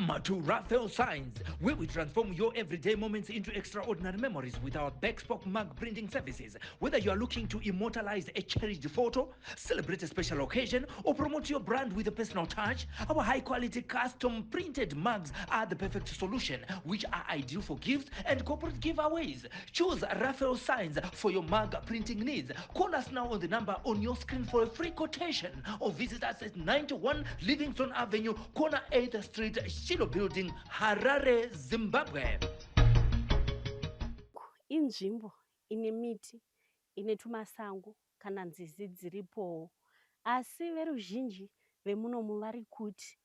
Welcome to Raphael Signs, where we transform your everyday moments into extraordinary memories with our bespoke mug printing services. Whether you are looking to immortalize a cherished photo, celebrate a special occasion, or promote your brand with a personal touch, our high quality custom printed mugs are the perfect solution, which are ideal for gifts and corporate giveaways. Choose Raphael Signs for your mug printing needs. Call us now on the number on your screen for a free quotation or visit us at 91 Livingston Avenue, corner 8th Street, Shiloh Building, Harare, Zimbabwe. Inzvimbo ine miti ine tumasango kana nzizi dziripowo. Asi veruzhinji vemunomu vari kuti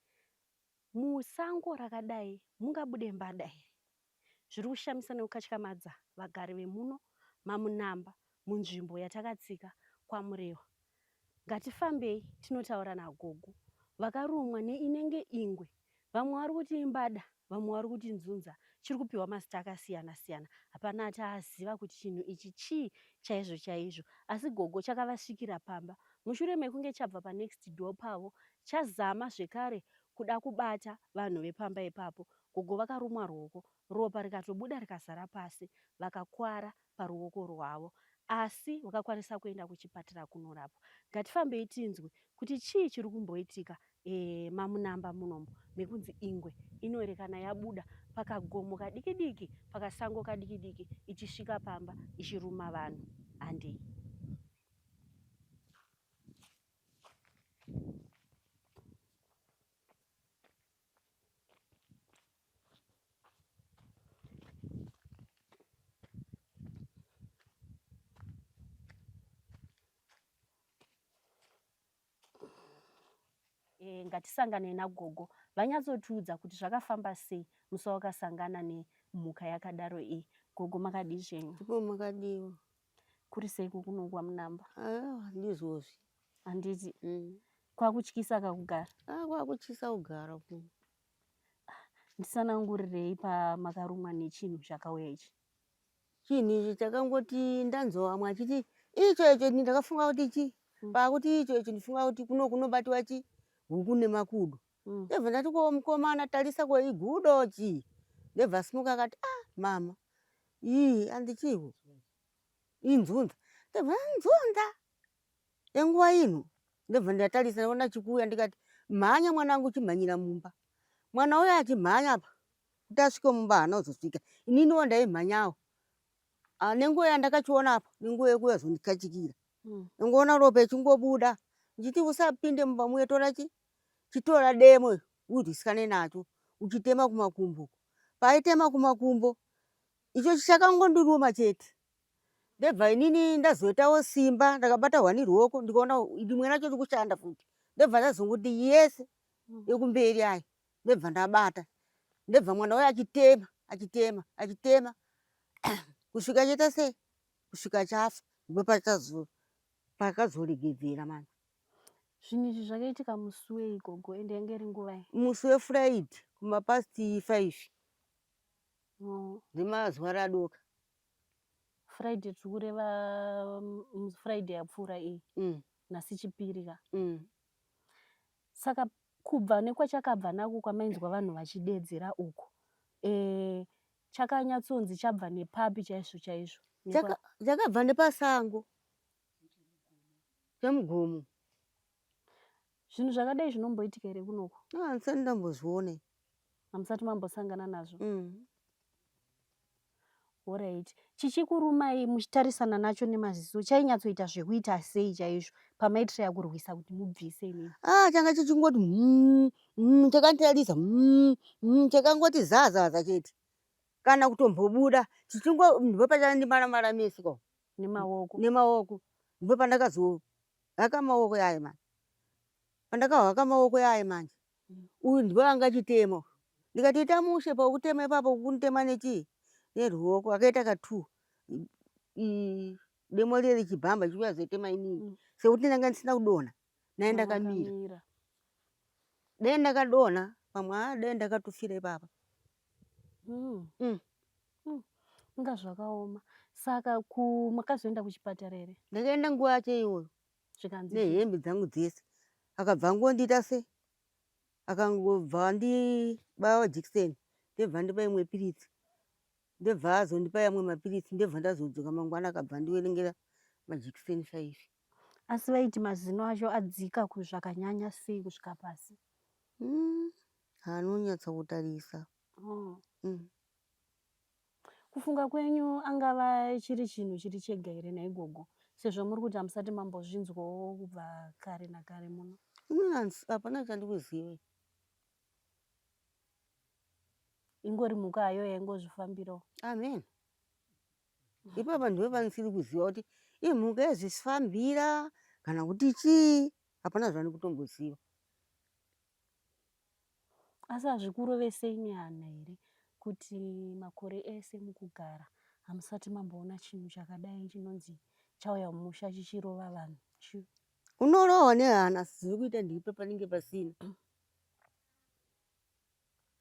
musango rakadai mungabude mbada here? Zviri kushamisa nekukatyamadza vagari vemuno maMunamba munzvimbo yatakatsika kwaMurewa. Ngatifambei tinotaura nagogo vakarumwa neinenge ingwe. Vamwe vari kuti imbada, vamwe vari kuti nzunza. Chiri kupiwa mazita akasiyana siyana. Hapana ati aziva kuti chinhu ichi chii chaizvo chaizvo. Asi gogo chakavasvikira pamba mushure mekunge chabva panext door pavo chazama zvekare kuda kubata vanhu vepamba ipapo. Gogo vakarumwa ruoko, ropa rikatobuda rikazara pasi, vakakwara paruoko rwavo asi vakakwanisa kuenda kuchipatara kunorapwa. Ngatifambei tinzwe kuti chii chiri kumboitika e, mamunamba munomu mekunzi ingwe inoerekana yabuda pakagomo kadikidiki pakasango kadikidiki ichisvika pamba ichiruma vanhu. Handei. E, ngatisangane nagogo vanyatsotiudza kuti zvakafamba sei musi wakasangana nemhuka yakadaro iyi. Gogo makadii zvenyu? Ndipo makadiwa. Kuri sei kukunongwa munamba? Ah, ndizvozvi. Handiti mm. Kwakutyisa kakugara? Ah, kwakutyisa kugara kuno. Ndisanangurirei pamakarumwa nechinhu chakauya ichi. Chinhu ichi chakangoti ndanzwa vamwe achiti icho icho ini ndakafunga kuti chi mm. pakuti icho icho ndifunga kuti kuno kunobatiwa chi huku nemakudo mm. ndebva ndati ko mukomana tarisa ko igudo chi ndebva simuka akati ah mama ii andichiwo inzunza ndebva nzunza Enguva ino ndobva ndatarisa ndaona chikuuya ndikati mhanya mwanangu chimhanyira mumba. Mwana uya achimhanya apa kuti asvike mumba haana kuzosvika. Ininiwo ndaimhanyawo. Ah, nenguva yandakachiona apa nenguva yekuuya zondikachikira. Mm. Ndingoona ropa ichingobuda ndichiti usapinde mumba muye tora chi chitora demo urwisikane nacho uchitema kumakumbo. Paaitema kumakumbo icho chakangondiruma chete. Ndebva inini ndazoitawo simba ndakabata hwani ruoko ndikaona rimwe racho rikushanda futi ndebva ndazongoti yese mm. yekumberi ayo ndebva ndabata ndebva mwana uyo achitema achitema achitema kusvika chaita sei kusvika chafa ndipo pakazoregedzera manje zvinhu izvi zvakaitika musi wei gogo ende yange iri nguvai musi wefriday kumapast five oh. ndemazuva radoka Friday tiri kureva mm, Friday yapfuura iyi mm. nhasi chipiri ka mm. Saka kubva nekwachakabva nako kwamainzwa vanhu vachideedzera uku e, chakanyatsonzi chabva nepapi chaizvo chaizvo? Chakabva nepasango chemugomo. Zvinhu zvakadai zvinomboitika here kunoku? Ah, handisati ndambozviona. Hamusati mambosangana nazvo? Mm. Horaiti. Chichikurumai muchitarisana nacho nemaziso chainyatsoita zvekuita sei chaizvo pamaitiraya kurwisa kuti mubvise imimi? Ah, changa chichingoti mm, mm, chakanditarisa mm, mm, chakangoti zazaza chete kana kutombobuda chichingo ndipo pachandimara meso ko nemaoko nemaoko ndipo pandakazo haka maoko yaye manje pandakahaka maoko yaye manje uyu ndiwo anga achitema ndikati ita mushe paukutema ipapo kunditema nechii neruoko akaita ka two demo riye richibhamba chiuya zotema inini mm. sekuti ndanga ndisina kudonha naye ndakamira dai ndakadonha pamwe haa dai ndakatofira ipapa mm. Mm. Mm. Inga zvakaoma saka ku makazoenda kuchipatara here ndakaenda nguva yacho iyoyo zvikanzi nehembe dzangu dzese akabva angondiita se Akangobva andibaya jekiseni ndobva andipa imwe piritsi ndobva azondipa yamwe mapiritsi ndobva ndazodzoka mangwana akabva andiverengera majekiseni 5. Asi vaiti mazino acho adzika zvakanyanya sei kusvika pasi? Anonyatsa kutarisa. Oh. Kufunga Mm. Kwenyu angava chiri chinhu chiri chega here nhai gogo sezvo muri kuti hamusati mambozvinzwawo kubva kare nakare muno? Ini hapana chandikuziva. Ingori mhuka hayo yaingozvifambirawo. Amen. Ipapa ndiwe pandisiri kuziva kuti imhuka yezvisifambira kana kuti chii, hapana zvandikutomboziva. Asi hazvikurovesei nehana here kuti makore ese mukugara hamusati mamboona chinhu chakadai chinonzi chauya mumusha chichirova vanhu? Unorohwa nehana asi zviri kuita ndipo panenge pasina.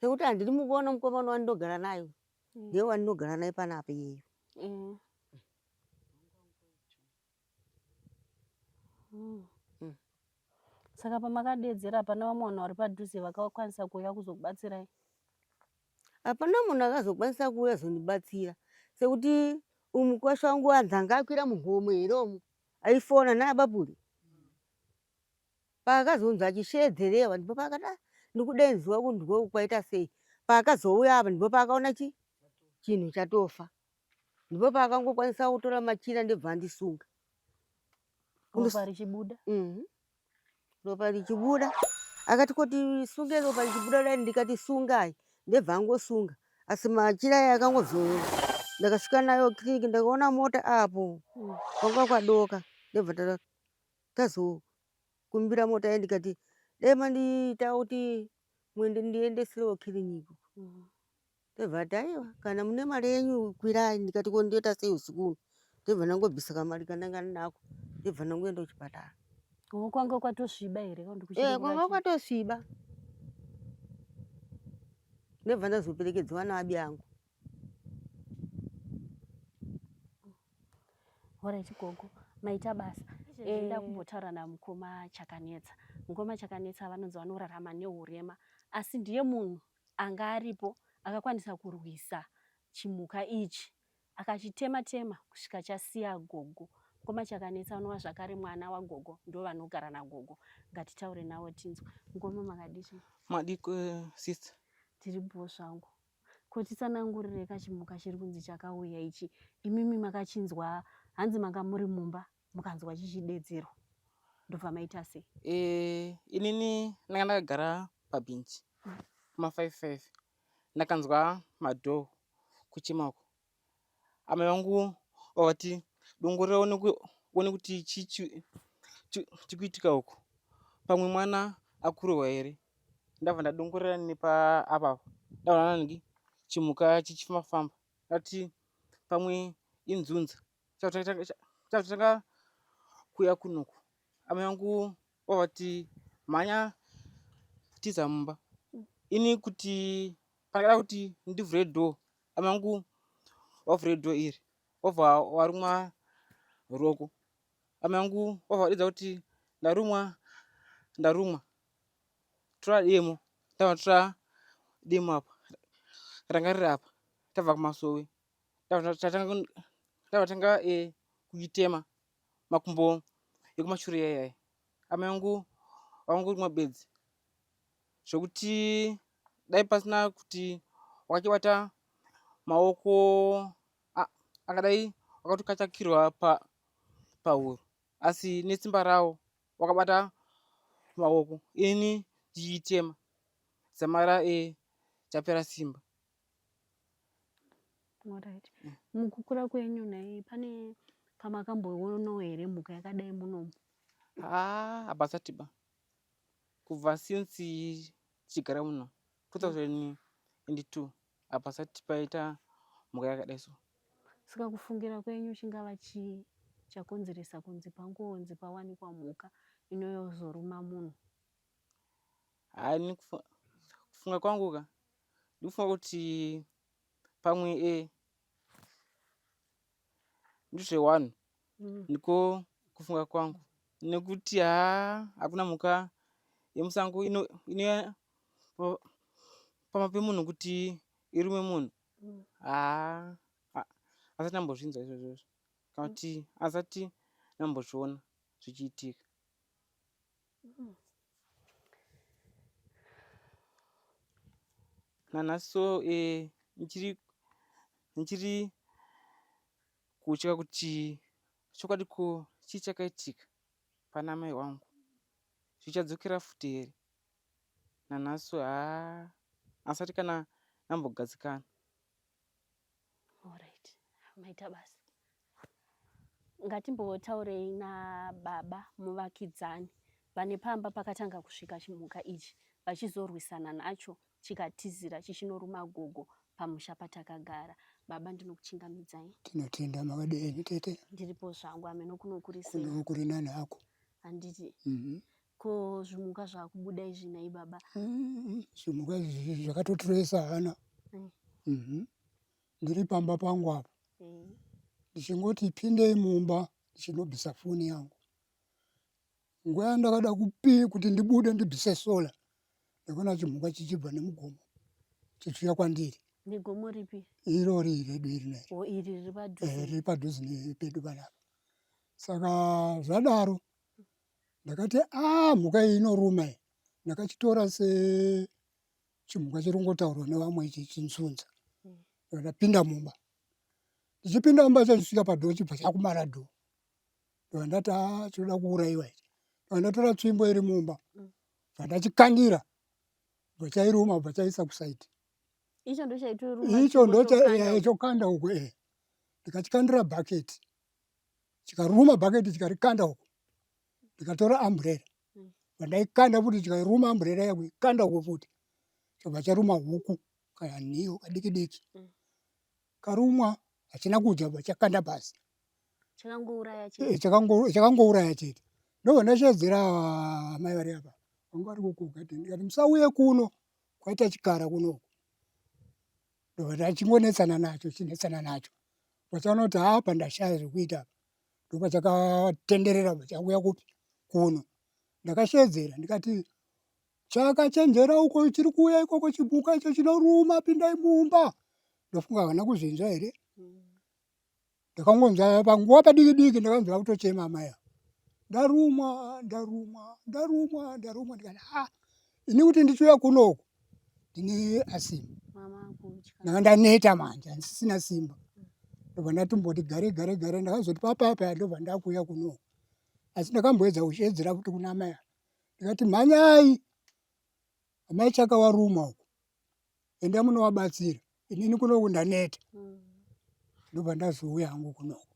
Sekuti handiri mukuona mukomana wandinogara naye ndiye wandinogara naye panapa iyeyu. Saka pamakadeedzera hapana vamwe vanhu vari padhuze vakakwanisa kuuya kuzokubatsirai? Hapana munhu akazokwanisa kuuya kuzondibatsira sekuti uyu mukwasha wangu anzi anga akwira mugomo here umu aifona naabapuri. Paakazonzi achisheedzerewa ndipo paakati ah ndikudenziwa kundwe uku kwaita sei. Paakazouya apa ndipo paakaona chi chinhu chatofa. Ndipo paakangokwanisa kutora machira ndobva andisunga. Ropa richibuda? Mm. Ropa richibuda. Akati koti sunge ropa richibuda dai ndikati sungai ndobva angosunga. Asi machira aya akangozo ndakasvika nayo kiriniki ndakaona mota apo kwanga kwadoka ndobva tazokumbira mota ye ndikati dai mandiita kuti muende ndiendeserewo kiriniki. Ndobva ati aiwa kana mune mari yenyu kwirai ndikati ko ndoita sei usiku uno ndobva ndangobvisa kamari kandanga ndinako ndobva ndangoenda kuchipatara. Oh, kwanga kwatosviba here? Eh, kwanga kwatosviba. Ndobva ndazoperekedzwa naabi angu. Horaiti gogo, maita basa. Ndinoda kumbotaura namukoma Chakanetsa. Mukoma Chakanetsa vanonzi vanorarama neurema asi ndiye munhu anga aripo akakwanisa kurwisa chimhuka ichi akachitema tema kusvika chasiya gogo. Mukoma Chakanetsa vanova zvakare mwana wagogo ndovanogara nagogo. Ngatitaure navo tinzwe. Mukoma makadii? Madiko sister. Tiri bho zvangu. Ko titsanangurire kachimuka chiri kunzi chakauya ichi imimi makachinzwa hanzi manga muri mumba mukanzwa chichidedzerwa ndobva maita sei? E, inini ndanga ndakagara pabhinchi kuma 55 ndakanzwa madhoo kuchema uko amai vangu vakati dongorera uone kuti chii chikuitika uko pamwe mwana akurohwa here ndabva ndadongorera nepa apa ndaona ngi chimhuka chichifamba famba ndati pamwe inzunza chatotanga kuuya kunoku amai vangu vavati mhanya tiza mumba ini kuti pandakada kuti ndivhure door amai vangu vavhure door iri wobva warumwa ruoko amai vangu wobva vadeedza kuti ndarumwa ndarumwa tora demo ndabva tora demo apa ranga riri apa tabva kumasowe tabva tanga e, kuitema makumbo ekumashure yayaya amai vangu vangorumwa bedzi zvekuti dai pasina kuti wakachibata maoko akadai wakatokachakirwa pahuro asi nesimba rawo wakabata maoko ini ndichiitema dzamara e chapera simba. Alright. Mukukura kwenyu nhai pane pamakamboonawo here mhuka yakadai munomu? Haa hapasati ba. Kubva since tichigara muno 2002 hapasati paita mhuka yakadai so. Saka kufungira kwenyu chingava chii chakonzeresa kunzi pangonzi pawanikwa mhuka inoyozoruma munhu? Haa ini kufunga kwangu ka ndikufunga kuti pamwe e ndizvewanhu ndiko kufunga kwangu nekuti haa hakuna mhuka yemusango inouya Pamba pemunhu kuti irume munhu haa asati ambozvinzwa izvozvozvo kana kuti asati ambozviona zvichiitika. Nanhasi so eh, ndichiri ndichiri kutya kuti chokwadi ko chii chakaitika pana mai wangu zvichadzokera futi here nanhasi haa asati kana ambogadzikana. Alright, maita basa. Ngatimbotaurei nababa muvakidzani vane pamba pakatanga kusvika chimhuka ichi vachizorwisana nacho chikatizira chichinoruma gogo pamusha patakagara. Baba ndinokuchingamidzai. Tinotenda makadii henyu tete? Ndiripo zvangu hameno kuno kuri sei. Kuno kuri nani hako. Handiti. Ko zvimuka zvakubuda izvi nhai baba? Zvimuka izvi zvakatotiresa hana. Ndiri pamba pangu apa. Ndichingoti pindei mumba ndichinobvisa foni yangu. Nguva yandakada kupi kuti ndibude ndibvise solar ndakaona chimhuka chichibva nemugomo chichiuya kwandiri. Negomo ripi? Irori redu iri neri. O iri riri padhuze. Eh, riri padhuze nepedu panapa. Saka zvadaro ndakati a ah, mhuka iyi inoruma iyi. Ndakachitora sechimhuka chiri kungotaurwa nevamwe ichi chinzunza. Ndapinda mumba. Ndichipinda mumba chachisvika padhoo chibva chakumara dhoo. Ndobva ndati haa chinoda kuuraiwa ichi. Ndobva ndatora tsvimbo iri mumba. Bva ndachikandira. Bva chairuma bva chaisa kusaidi. Icho ndochaitoruma. Icho ndochokanda uko eh. Ndikachikandira bucket. Chikaruma bucket chikarikanda uko. Ndikatora umbrella. Bva ndaikanda futi chikairuma umbrella yangu ikanda uko futi. Chobva charuma huku kana nhiyo kadiki diki. Karumwa hachina kudya bva chakanda pasi. Chakangouraya chete. Eh, chakangouraya chete. Ndobva ndashedzera amai vari apa. Vanga vari kugarden ndikati musauye kuno kwaita chikara kuno. Ndobva ndachingonetsana nacho chinetsana nacho. Vachaona kuti apa ndashaya zvekuita apa. Ndopachakatenderera chauya kupi kuno. Ndakashedzera ndikati chakachenjera uko chiri kuuya ikoko chipuka icho chinoruma pindai mumba. Ndofunga havana kuzvinzwa here? Ndakangonzwa panguva padiki diki ndakanzwa kutochema amai ava. Ndarumwa, ndarumwa, ndarumwa, ndarumwa ndikati ah ini kuti ndichiuya kunoku ndine asima. Ndanga ndaneta manje handisisina simba. Ndobva ndatomboti gare gare gare ndakazoti papapa ndobva ndakuuya kunoku. Asi ndakamboedza kushedzera futi kuna amai ava. Ndikati mhanyai amai chaka warumwa uko. Enda munovabatsira. Inini kunoku ndaneta. Ndobva ndazouya hangu kunoku.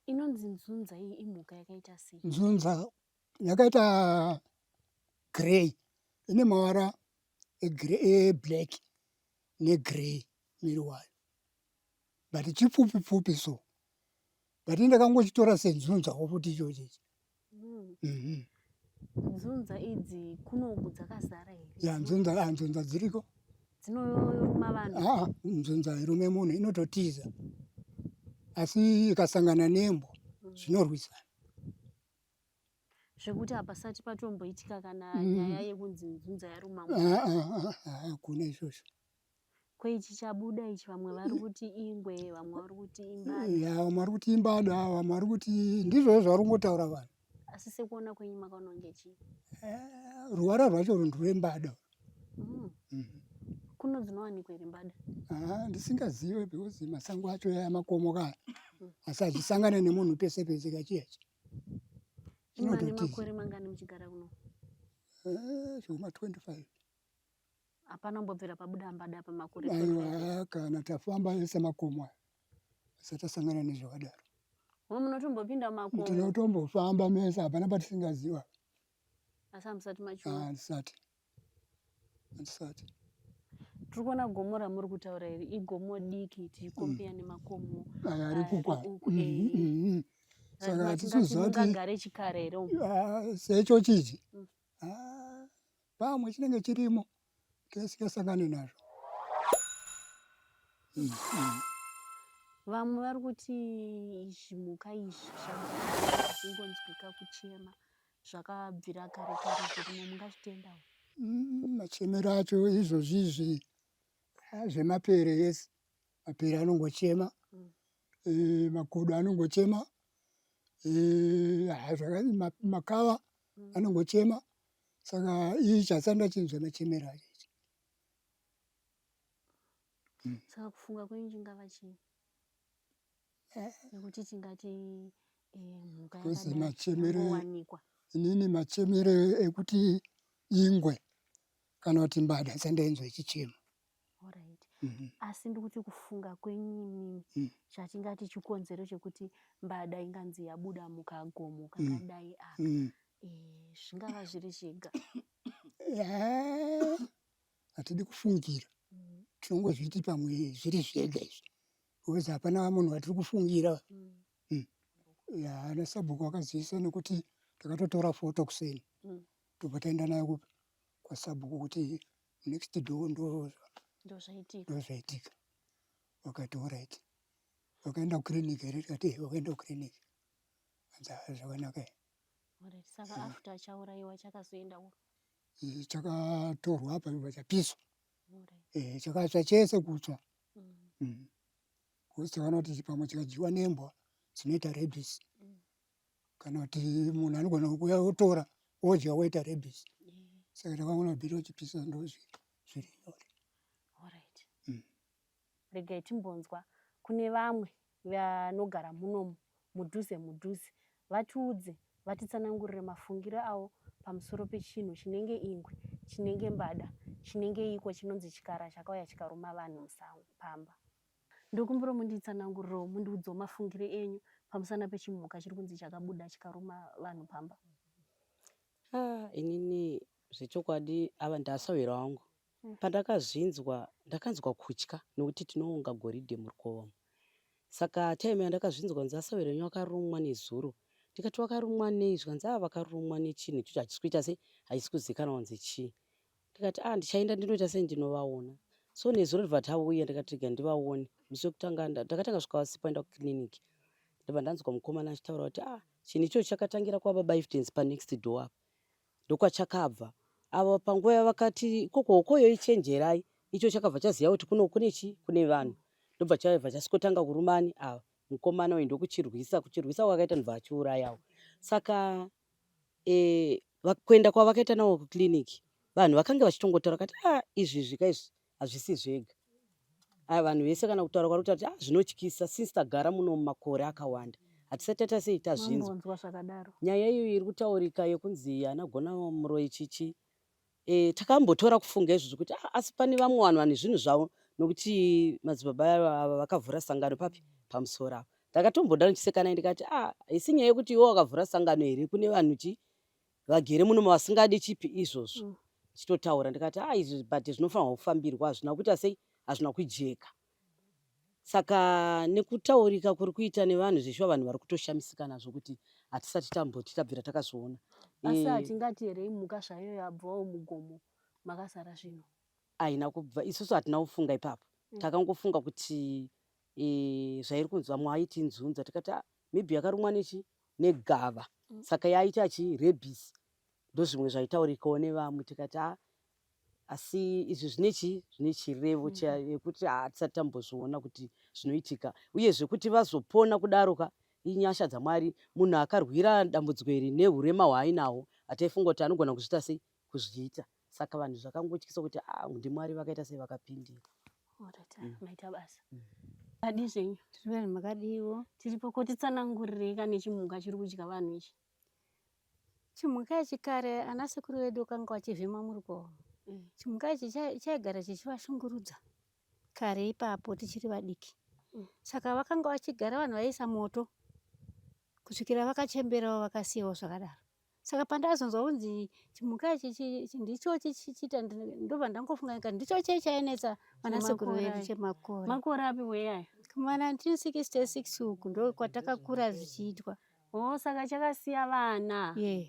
Inonzi nzunza iyi imhuka yakaita sei? Nzunza yakaita grey ine mavara eblack negrey miri wayo but chipfupi pfupi so but ndakangochitora senzunzawo futi ichochi ichi. Nzunza idzi kunoku dzakazara here? Ya nzunza, ah, nzunza dziriko. Dzinoruma vanhu? Ah, nzunza hairume munhu inototiza. Asi ikasangana nembwa zvinorwisana. Zvekuti hapasati patomboitika kana nyaya yekunzi nzunza yaruma munhu. Ah, ah, ah, ah, hakuna izvozvo. Ko ichi chabuda ichi vamwe vari kuti ingwe, vamwe vari kuti imbada. Ya, vamwe vari kuti imbada, vamwe vari kuti ndizvo zvavari kungotaura vanhu. Asi sekuona kwenyu makaona kunge chii? Eh, ruvara rwacho runhu rwembada. Kuno dzinowanikwa here mbada? Ah, ndisingazive because masango acho aya makomo kaya. Asi achisangana nemunhu pese pese kachiyachi. Mane makore mangani muchigara kuno? Eh, zvekuma 25. Hapana kumbobvira pabuda mbada pamakore. Aiwa, kana tafamba ese makomo aya asati tasangana nezvakadaro. Mo munotombopinda mumakomo? Tinotombofamba mese, hapana patisingaziva. Asi hamusati machiona? Ah, handisati. Handisati. Tiri kuona gomo ramuri kutaura iri igomo diki tichikompeya nemakomo Aya ari kukwa. uku, eh. Saka hatisiziva kuti tingagare chikara here umu? Ah, secho chichi. Ah, pamwe chinenge chirimo tisingasangane nazvo. Vamwe vari kuti zvimhuka izvi zvichingonzwika kuchema zvakabvira kare kare zvirimo, mungazvitendawo? Mm, machemero acho izvozvi izvi ah, zvemapere yes mapere anongochema mm. e, makodo anongochema e, makava mm. anongochema saka ichi hasati ndachinzwa machemero acho ichi mm. Saka kufunga kwenyu chingava chii eh. nekuti tingati eh, mhuka yakadai inini machemero ekuti ingwe kana kuti mbada sandainzwa ichichema Alright. Mm -hmm. Asi ndikuti kufunga kwenyu imimi mm. chatingati chikonzero chekuti mbada inganzi yabuda mukagomo kakadai mm. aka mm. e, zvingava zviri zvega hatidi kufungira mm. tinongozviti pamwe zviri zvega izvi because hapana munhu watiri kufungira mm. mm. ya ana sabhuku akazivisa nekuti takatotora foto kuseni mm. tobva taenda nayo kupi kwasabhuku kuti next door ndozvaitika vakati orit vakaenda kuclinic here tikati eh, vakaenda kuclinic anzi ah, zvakanaka saka mm. after chauraiwa chakazoenda eh, chakatorwa apa chobva chapiswa eh, chakatsva chese kutsva mm. mm. Because takaona kuti pamwe chikadyiwa nembwa dzinoita rabies kana kuti munhu anogona kuuya otora odya woita rabies saka takaona bhiri uchipisa ndo zviri nyore mm. Regai timbonzwa kune vamwe vanogara munomu mudhuze mudhuze vatiudze vatitsanangurire mafungiro avo pamusoro pechinhu chinenge ingwe chinenge mbada chinenge iko chinonzi chikara chakauya chikaruma vanhu musango pamba. Ndokumbirawo munditsanangurirewo mundiudzewo mafungiro enyu pamusana pechimhuka chiri kunzi chakabuda chikaruma vanhu pamba. Ah, inini zvechokwadi ava ndasahwira wangu mm. Pandakazvinzwa ndakanzwa kutya nokuti tinoonga goridhe murukova umu. Saka time yandakazvinzwa kunzi asahwira wenyu akarumwa nezuro ndikati wakarumwa nei zvikanzi ava vakarumwa nechinhu ichocho hachisi kuita sei hachisi kuzikanwa kunzi chii Ndikati ah ndichaenda ndinoita sei ndinovaona. So nezuro ndibva tauya ndikati rega ndivaone. Musi wekutanga ndakatanga svika vasipo aenda kuclinic. Ndobva ndanzwa mukomana achitaura kuti ah chinhu ichocho chakatangira kwababa Evidence panext door apa. Ndokwachakabva. Avo panguva yavakati ikoko hokoyo ichenjerai icho chakabva chaziva kuti kuno kune chi kune vanhu. Ndobva chaibva chasikotanga kurumani ava mukomana uyu ndokuchirwisa kuchirwisa kwakaita ndobva achiurayawo. Saka e, kuenda kwavakaita navo kuclinic vanhu vakange vachitongotaura kati ah izvi zvika izvi hazvisi zvega aya vanhu vese kana kutaura kwari kutaura kuti ah zvinotyisa since tagara muno mumakore akawanda hatisati taita sei tazvinzwa nyaya iyoyo iri kutaurika yekunzi ana gona muroyi chichi e, takambotora kufunga izvozvo kuti ah, asi pane vamwe vanhu vane zvinhu zvavo nokuti madzibaba ava vakavhura sangano papi pamusoro apa ndakatomboda ndichisekana ndikati ah haisi nyaya yekuti iwe wakavhura sangano here kune vanhu chi vagere muno vasingadi chipi izvozvo mm. chitotaura ndikati ah izvi but zvinofanirwa kufambirwa hazvina kuita sei hazvina kujeka Saka nekutaurika kuri kuita nevanhu zveshuwa vanhu vari kutoshamisika nazvo kuti hatisati tamboti tabvira takazviona. Asi eh, hatingati here imhuka zvayo yabvawo mugomo makazara zvinhu? Haina kubva, isusu hatina kufunga ipapo. Mm. Takangofunga kuti e, zvairi kunzi vamwe vaiti inzunza tikati ah, maybe yakarumwa nechi negava mm. saka yaita chi rabies ndozvimwe zvaitaurikawo nevamwe tikati ah, asi izvi zvine chii zvine chirevo mm. chekuti hatisati tambozviona kuti zvinoitika uyezve kuti vazopona kudaro ka inyasha dzamwari munhu akarwira dambudziko iri nehurema hwaainahwo hataifunga kuti anogona kuzviita sei kuzviita saka vanhu zvakangotyisa kuti ah, ndimwari vakaita sei vakapindira mm. maita basa mm. adi zvenyu tiri makadiwo tiripo ko titsanangurirei kane chimhuka chiri kudya vanhu ichi Chimhuka ichi kare ana sekuru vedu vakanga vachivhima murukova. Mm. Chimhuka ichi chaigara chichivashungurudza kare ipapo tichiri vadiki. Mm. Saka vakanga vachigara vanhu vaiisa moto kusvikira vakachemberawo vakasiyawo zvakadaro. Saka pandazonzwa kunzi chimhuka ichi ndicho chichiita ndobva ndangofunga ndikati ndicho chei chainetsa vanasekuru vedu chemakore. Makore api weyaya? Kuma 1966 uku ndokwatakakura zvichiitwa. Oh, saka chakasiya vana. Yeah.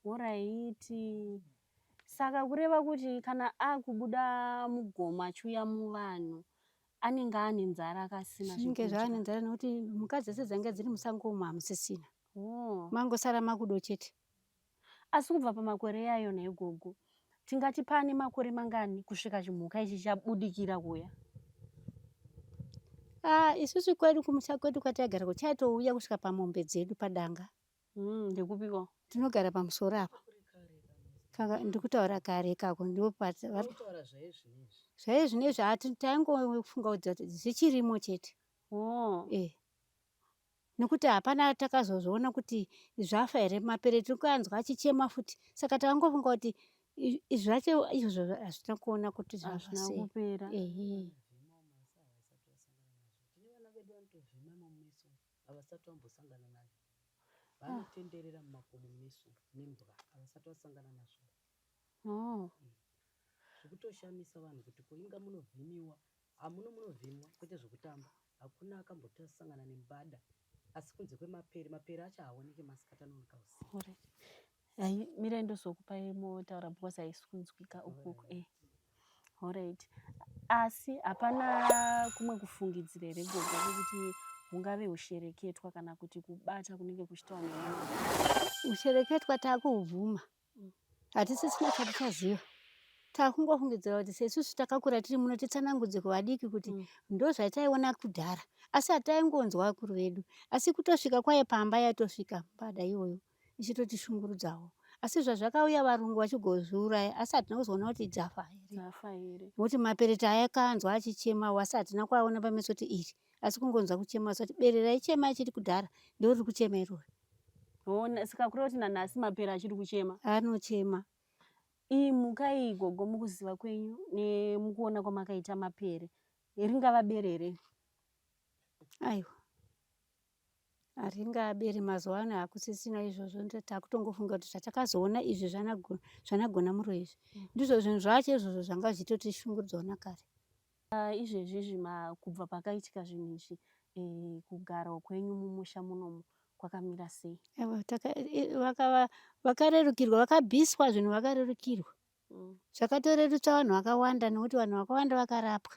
Horaiti. Saka kureva kuti kana akubuda mugomo achiuya muvanhu anenge ane nzara akasina zvinenge zvaane nzara nekuti mhuka dzese dzange dziri musango umu hamusisina. Oh. Mangosara makudo chete. Asi kubva pamakore yayo nhai gogo. Tingati pane makore mangani kusvika chimhuka ichi chabudikira kuuya? Ah, isusu kwedu kumusha kwedu kwataigara ko chaitouya kusvika pamombe dzedu padanga. Mm, ndekupiko? Tinogara pamusoro apa. Kanga ndikutaura kare ikako ndipo Kutaura zvaizvinezvi. Zvaizvinezvi hati taingofunga kuti zvichirimo chete. Oh. Eh. Nekuti hapana takazozviona kuti zvafa here mapere tiri kuanzwa achichema futi saka takangofunga kuti zvacho izvozvo hazvina kuona kuti zvafa Hazvina sei. kupera. Ehe. Tine vana vedu vanotovhima mumeso havasati vambosangana nazvo. Vanotenderera mumakomo munesu nembwa havasati vasangana nazvo. Oh. Zvekutoshamisa vanhu kuti ko inga munovhimiwa hamuno munovhimwa kwete zvekutamba hakuna akamboti asangana nembada asi kunze kwemapere mapere acho haaoneke masikati anooneka usiku. Alright. Hai, mirai ndozokupai motaura because haisi kunzwika ukuku. Eh. Alright. Asi hapana kumwe kufungidzira here gogo kwekuti hungave hushereketwa kana kuti kubata kunenge kuchitaura nevanhu? Ushereketwa takuhubvuma. Hatisisina chatichaziva. Takungofungidzira kuti sesusu takakura tiri muno titsanangudze kuvadiki kuti ndozvataiona kudhara. Asi hataingonzwa vakuru vedu. Asi kutosvika kwaye pamba yatosvika mbada iyoyo ichitotishungurudzawo. Asi zvazvakauya varungu vachigozviuraya asi hatina kuzoona kuti dzafa here. Dzafa here. Nokuti mapereti ayakanzwa achichema asi hatina kuaona pameso kuti iri. Asi kungonzwa kuchema asi kuti bere raichema ichiti kudhara ndoriri kuchema irori. Hona, saka kureva kuti nanhasi mapere achiri kuchema. Anochema. Iyi mhuka iyi gogo mukuziva kwenyu nemukuona kwamakaita mapere ringava bere here? Aiwa. Haringaberi mazuva ano hakusisina izvozvo takutongofunga kuti zvatakazoona izvi zvanagona muro izvi. Ndizvo zvinhu zvacho izvozvo zvanga zvichitotishungurudzawo nakare. Izvezvi izvi kubva pakaitika zvinhu izvi kugara kwenyu mumusha munomu kwakamira sei? Aiwa, vakarerukirwa, vakabviswa zvinhu vakarerukirwa. Zvakatorerutsa vanhu vakawanda nekuti vanhu vakawanda vakarapwa.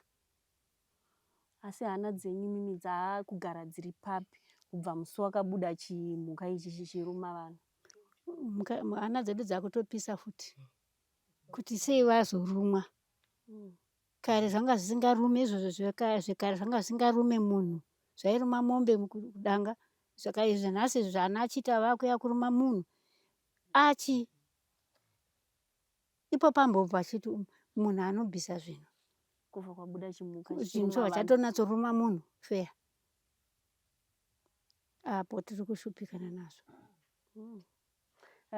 Asi hana dzenyu mimi dzaakugara dziri papi kubva musi wakabuda chimhuka ichi chichiruma vanhu? Hana dzedu dzakutopisa futi kuti sei vazorumwa. Kare zvanga zvisingarume izvozvo zvekare zvanga zvisingarume munhu. Zvairuma mombe kudanga. Saka izvi nhasi zvana achiita vakuya kuruma munhu. Achi ipo pambobva achiti munhu anobvisa zvinhu. Kubva kwabuda chimhuka Zvinhu chichiruma vanhu. vachatonatsoruma munhu feya. Apo tiri kushupikana nazvo.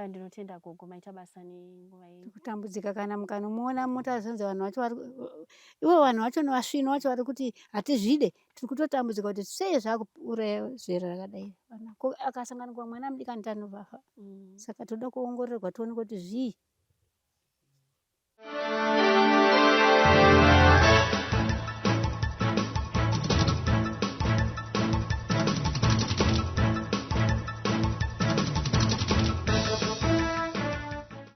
Ndinotenda gogo, maita basa nenguva yenyu. Kutambudzika kana mukanomuona motazonzi vanhu vacho vari ivo vanhu vacho nevasvino vacho vari kuti hatizvide. Tiri kutotambudzika kuti sei zvakuuraya zera rakadai. Akasanganikwa mwana mudiki anofa. Saka toda kuongororwa tione kuti zvii.